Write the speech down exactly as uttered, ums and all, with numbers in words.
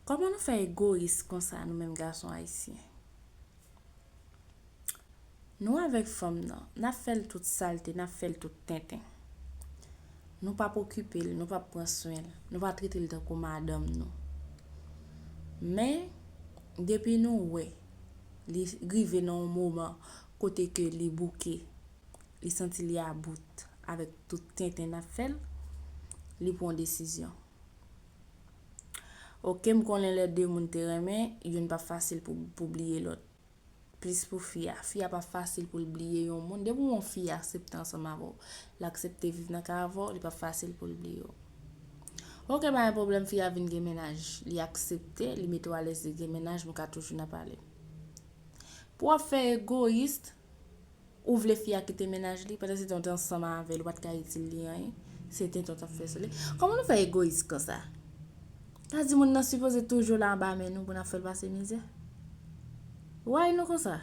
Kòman nou fè egoyis konsa, nou menm gason ayisyen? Nou avèk fanm nan, n ap fè l tout salte, n ap fè l tout tenten. Nou p ap okipe l, nou p ap pran swen l, nou p ap trete l tankou madanm nou. Men, depi nou wè li rive nan yon moman kote ke li bouke, li santi li about avèk tout tenten n ap fè l, li pran yon desizyon. Oke, m konnen lè de moun te renmen, youn p ap fasil pou, pou bliye lòt. Plis pou fi a. Fi a p ap fasil pou l bliye yon moun. Depi yon fi aksepte ansanm avè w, l aksepte viv nan kay avè w, li p ap fasil pou l bliye w. Oke, pa gen pwoblèm, fi a vin gen mennaj. Li aksepte, li mete w alèz, li gen mennaj, nou ka toujou nan pale. Pou w ap fè egoyis, ou vle fi a kite mennaj li, pandan se tan w te ansanm avè l, ou pa t ka itil li anyen, se tenten w t ap fè sou li. Kòman nou fè egoyis konsa? Sa di moun nan sipoze toujou la anba men nou pou n ap fè l pase mizè? Why nou konsa?